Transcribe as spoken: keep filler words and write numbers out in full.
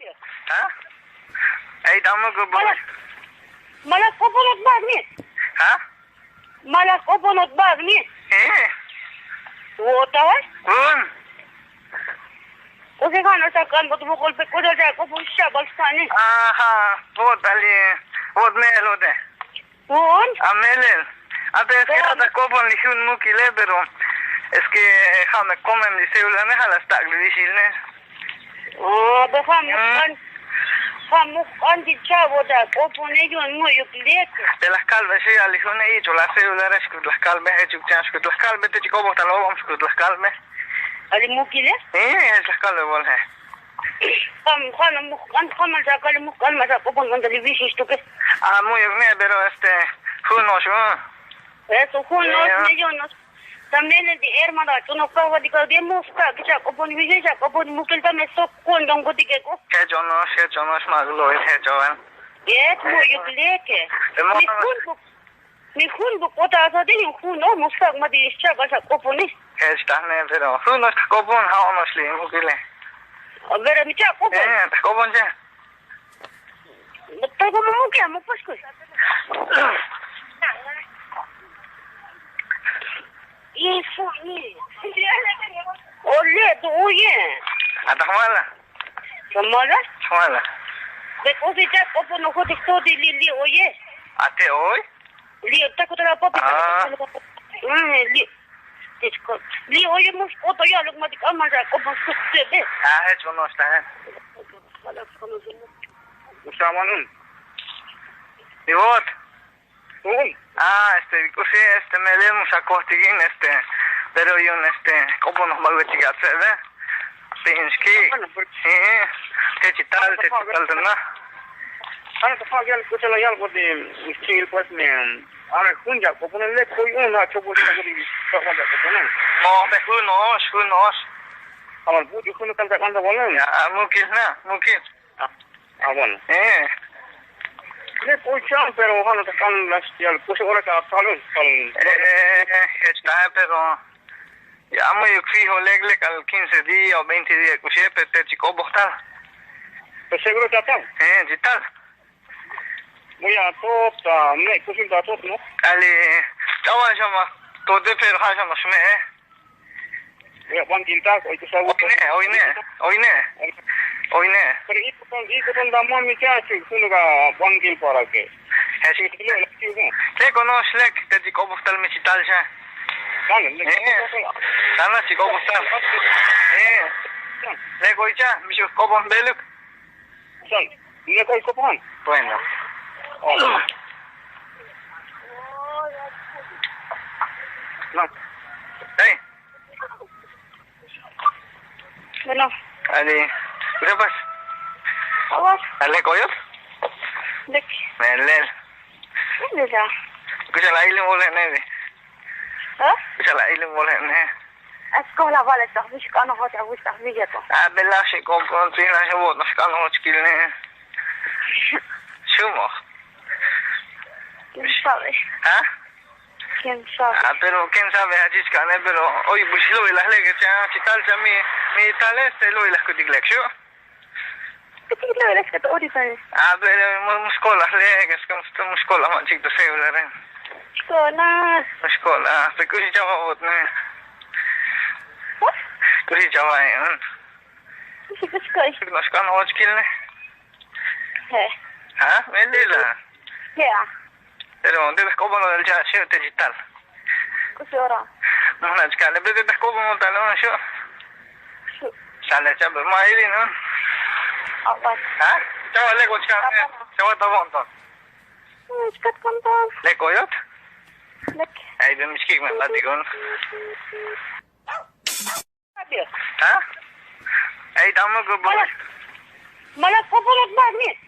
Ha? Ey, tamo ko bo. Mala, mala koponot bani. Ha? Mala koponot bani. Eh. Wota, eh? Won. Kose kana sa kan bot mo kolpe koda da kopon sa bal sani. Aha, wota li. Wot me lo de. Un? Amelel. Ate es que ta kopon li jun mukile, pero es que ja me comen li celular, me ja las tak li visil ne. Ah, be ja muk an, ja muk an di chavo ta kopon e jun mu yuk lek. Te las kalbe si ya li jun e icho la celular es que las kalbe e chuk chan, es que las kalbe te chikobo ta lo vamos que las kalbe. Ali mukile? Eh, es las kalbe vol he. Jam, jam, muk-, an, jam, al sacar, muk-, an, ma sa kopon, an, dali, bisis, tuke. Ah, muy bien, pero, este, junos, ¿no? Eso, junos, eh, millones. También el de hermano, tú no pagas, digo, de mosca, que sa kopon, bisis, sa kopon, mukil, también so, con, don, goti, que co. Que yo no, que yo no, es más, lo es, que yo, ¿eh? Yes, muy, yo, eh, que. De modo. Disculpa. Ni jun bu k'ot asati ni jun o mustak ma ti ixchak bal xa k'oponi. Jech tajne pero jun no'ox ta k'opon ja' ono'ox li mukile. Pero mi chak k'opon. Jech ta k'opon che. Ta k'opon mukile mu paxkul. Ole tu uye. Ata jmala. Jmala. Jmala. Be k'osi chak k'opon ojotik toti li li oye. Ate oy. Li ta kutara papi. Ah. Li. Li oye mux k'oto ya luk ma ti k'ama ya k'opo suk tebe. Ah, jech ono'ox ta. Uxamanun. Li vot. Ah, este, k'usi, este, melel mux akojtikin, este, pero yu'un, este, k'opon jbal vechik atze'be. Te in xki'. Te chital, te chital te na. Ana ta ja' yal k'usi la yal k'usi xchi'il pues me. Ana jun ya k'oponel le koy un la chopol ta k'usi ya k'oponel. No, te jun no'ox, jun no'ox. Amal buch'u jun kan ta k'an ta bolen. Ya, mukil na, mukil. Ah, bueno. Eh. Le koy chan pero jano ta k'an la xchi'al k'usi ora ka talun. Eh, está, pero Ya amo yuk fijo lek lek al quince día o veinte día k'uxe pe te chik obojtal. Pe seguro ta tal. Eh, chital. Voy a tot, a me k'uxin ta tot, ¿no? Ali ch'awan xa ma tote pero ja' xa ma xme'e. Voy a banquil ta oy k'uxa. Oyne, oyne, oyne. Oyne. Pero i koton, i koton ta mami cha chi jun ka banquil para que. Te kono'ox lek te chik obojtal mi chital xa. Tana chik obojtal. Lek oy cha mi xu k'opon beluk. Lek oy k'opon. Bueno. Ey. Bueno. Ali, ¿qué pasa? Awas. Alek oyot. Lek. Melel. Melel. Kucha la ilim bolen ebe. ¿Ah? Kucha la ilim bolen ebe. Asko la vale ta vish kano hot a vish ta vish to. Ah, bela shi ko ko ti la shi bo no kano hot kil ne. Shumo. ¿Quién sabe? ¿Ah? ¿Quién sabe? Ah, pero quién sabe, achis kane, pero oy bush lo ilaj lek cha chital cha mi mi tal este lo ilaj kutik lek shu. Kutik lo ilaj kutik ori tal. Ah, pero mu- muskola lek es como está muskola ma chik to se ularen. Skola. Muskola, pe kusi chava ot ne. Kusi chava en. Kusi kusi kai. No skan och kil ne. He. Ha? Melila. He. Pero debe como lo del ya se te digital. Kusi ora. Mona chkale, bebe be como no tal no shu. Sale chabe ma ili no. Apa? Ha? Chawa le ko chkale. Chawa ta bon ton. Chkat konton. Le koyot. Lek. Ay be miskik me batikon. Ha? Ey, tamo ko bo. Mala, mala koponot bani.